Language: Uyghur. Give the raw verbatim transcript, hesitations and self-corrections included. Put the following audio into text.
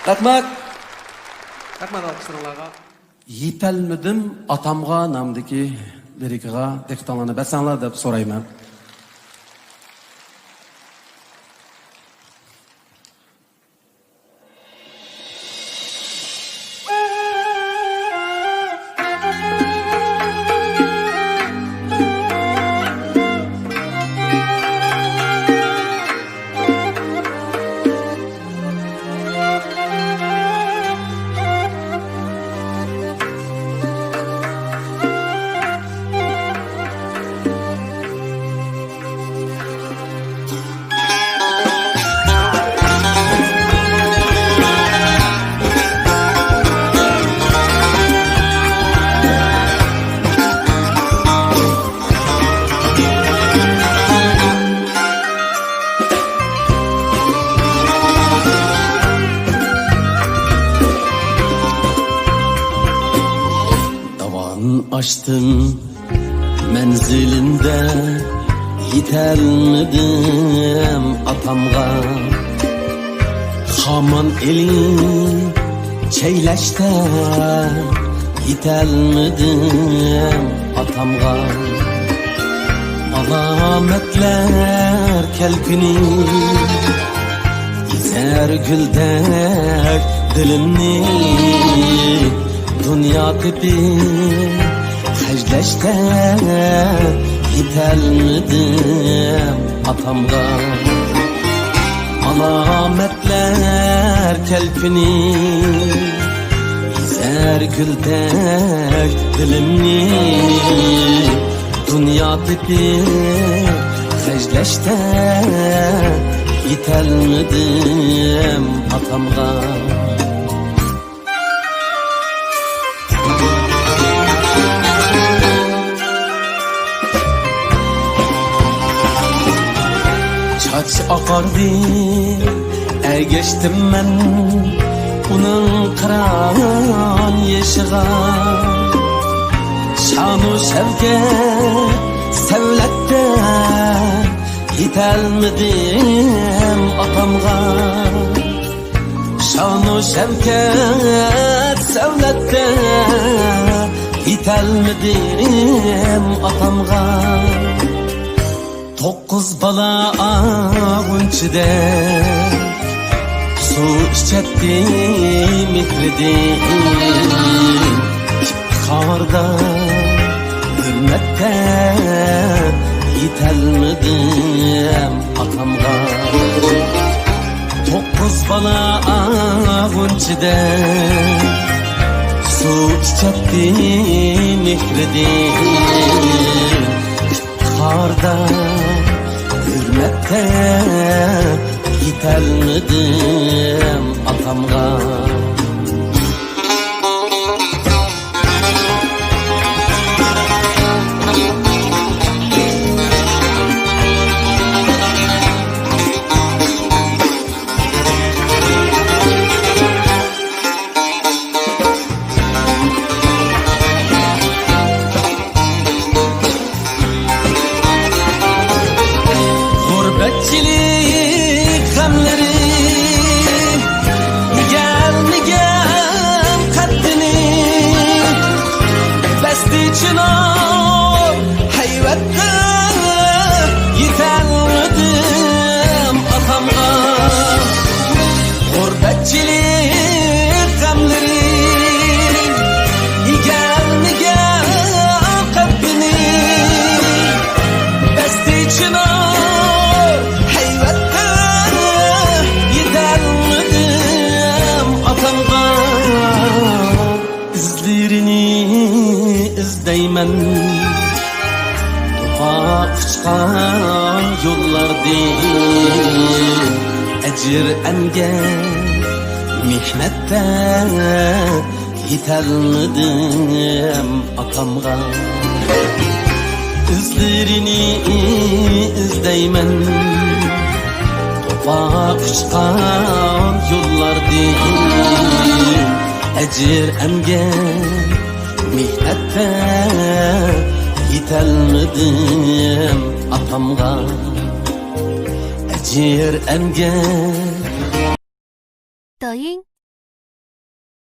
رەھمەت. رەھمەت ئالقىشلىرىڭلارغا. يېتەلمىدىم ئاتامغا نامىدىكى لىرىكىغا دىققىتىڭلارنى بەرسەڭلار دەپ سورايمەن. داۋان ئاشتىم مەنزىلىمدە، يېتەلمىدىم ئاتامغا. خامان ئېلىپ چەيلەشتە، يېتەلمىدىم ئاتامغا. ئالامەتلەر كەلكۈنى ئېزەر گۈلدەك دىلىمنى. دۇنيا تېپىپ خەجلەشتە، يېتەلمىدىم ئاتامغا. ئالامەتلەر كەلكۈنى ئېزەر گۈلدەك دىلىمنى. دۇنيا تېپىپ خەجلەشتە، يېتەلمىدىم ئاتامغا. چاچ ئاقاردى، ئەگەشتىم مەن ئۇنىڭ قىران يېشىغا. شانۇ شەۋكەت سەۋلەتتە، يېتەلمىدىم ئاتامغا. شانۇ شەۋكەت سەۋلەتتە، يېتەلمىدىم ئاتامغا. توققۇز بالا ئاغۇنچىدە سۇ ئىچەتتى مېھرىدىن. ئىپتىخاردا، ھۆرمەتتە يېتەلمىدىم ئاتامغا. توققۇز بالا ئاغۇنچىدە سۇ ئىچەتتى مېھرىدىن. ئىپتىخاردا، ھۆرمەتتە يېتەلمىدىم ئاتامغا. غۇربەتچىلىك غەملىرى ئىگەلمىگەن قەددىنى، بەستى چىنار ھەيۋەتتە يېتەلمىدىم ئاتامغا. غۇربەتچىلىك غەملىرى ئىگەلمىگەن قەلبىنى، بەستى چىنار ھەيۋەتتە يېتەلمىدىم ئاتامغا. ئىزلىرىنى ئىزدەيمەن، توپا ئۇچقان يوللاردىن. ئەجىر ئەمگەك مېھنەتتە يېتەلمىدىم ئاتامغا. ئىزلىرىنى ئىزدەيمەن، توپا ئۇچقان يوللاردىن. ئەجىر ئەمگەك مېھنەتتە يېتەلمىدىم ئاتامغا. ئەجىر ئەمگەك. 抖音